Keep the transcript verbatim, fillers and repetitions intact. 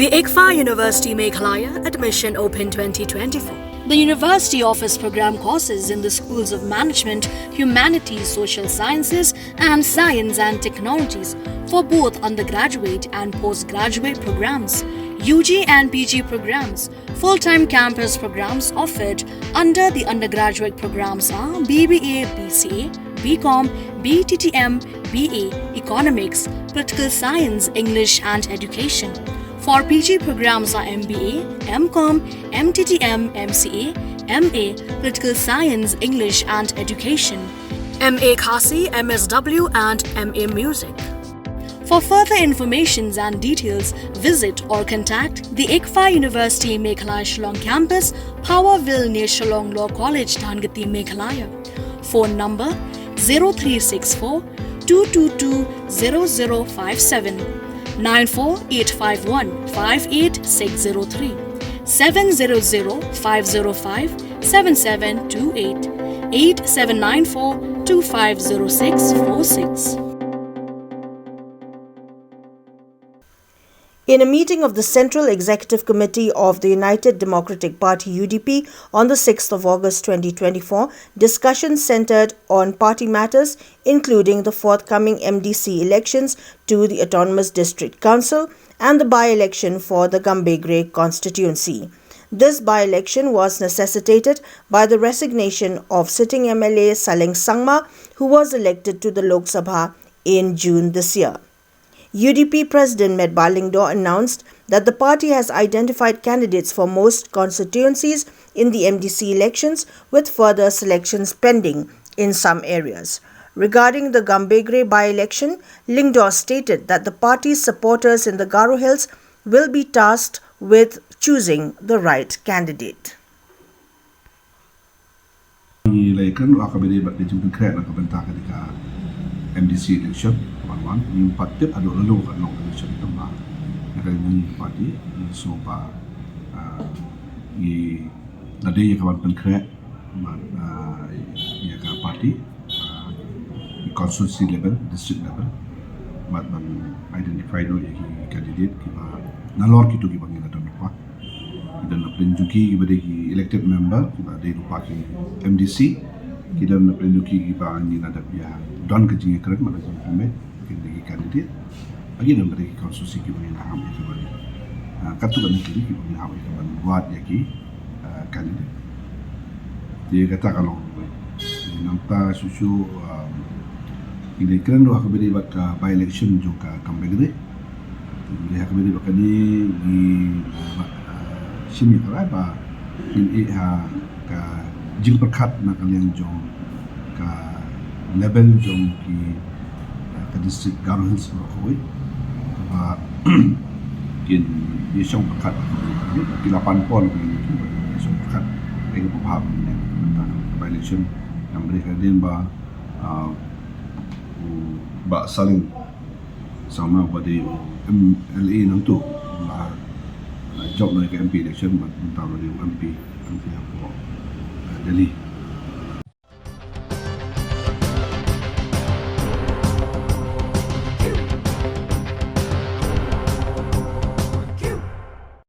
ICFAI University Meghalaya, admission open twenty twenty-four. The university offers program courses in the schools of management, humanities, social sciences, and science and technologies for both undergraduate and postgraduate programs, U G and P G programs. Full-time campus programs offered under the undergraduate programs are B B A, B C A, B Com, B T T M, B A, Economics, Political Science, English and Education. For P G programs are M B A, M Com, M T T M, M C A, M A, Political Science, English and Education, M A Khasi, M S W and M A Music. For further informations and details, visit or contact the ICFAI University Meghalaya Shillong campus, Powerville near Shillong Law College, Dhangati, Meghalaya. Phone number zero three six four two two two zero zero five seven, nine four eight five one five eight six zero three, seven zero zero five zero five seven seven two eight, eight seven nine four two five zero six four six. In a meeting of the Central Executive Committee of the United Democratic Party, U D P, on the sixth of August twenty twenty-four, discussions centered on party matters, including the forthcoming M D C elections to the Autonomous District Council and the by-election for the Gambegre constituency. This by-election was necessitated by the resignation of sitting M L A Saleng Sangma, who was elected to the Lok Sabha in June this year. U D P President Metbah Lyngdoh announced that the party has identified candidates for most constituencies in the M D C elections, with further selections pending in some areas. Regarding the Gambegre by-election, Lyngdoh stated that the party's supporters in the Garo Hills will be tasked with choosing the right candidate. Ngi la ïakren ruh ha kaba ïadei bad ka jingpynkhreh na ka bynta ka dei ka M D C election ka ban wan, ngim pat tip haduh lano kan long election, tangba na ka liang jong ngi ka party ngi sngew ba, ah, ngi la dei ïa ka ban pynkhreh bad, ah, ïa ka party, ah, constituency level, district level, bad ban identify noh ïa ki candidate kiba nalor kito kiba ngi la don lypa. Ki don na pdeng jong ki kiba dei ki elected member kiba dei lypa ki M D C. Ki don na pdeng jong ki kiba ngi la dep ïa don ka jingïakren bad ka jingpynbeit, ki dei ki candidate. Bad ki don bad ki constituency kiba ngi la hap ïa ki ban, ah, katto katne ki dei kiba ngi la hap ïa ki ban wad ïa ki, ah, candidate. Te kata ka long. Nangta shuh shuh, ah, ngi dei kren ruh ha kaba ïadei bad ka by-election jong ka Gambegre. Ngi dei ha kaba ïadei bad kane ngi, ah, ah, shim ïa ka rai ba ngin ïeh ha ka jingpyrkhat na ka liang jong ka level jong ki, ah, ka district Garo Hills baroh kawei. Ba kin ïashong pyrkhat, ki la pan por ki ïashong pyrkhat. Ka ïa ka pynbha mynta ka by-election, namar ka dei ba, ah, u Bah Saleng Sangma uba dei u M L A nangtu, la, la jop noh ïa ka M P election, bad mynta uba dei u M P, M P hapoh, ah, Delhi.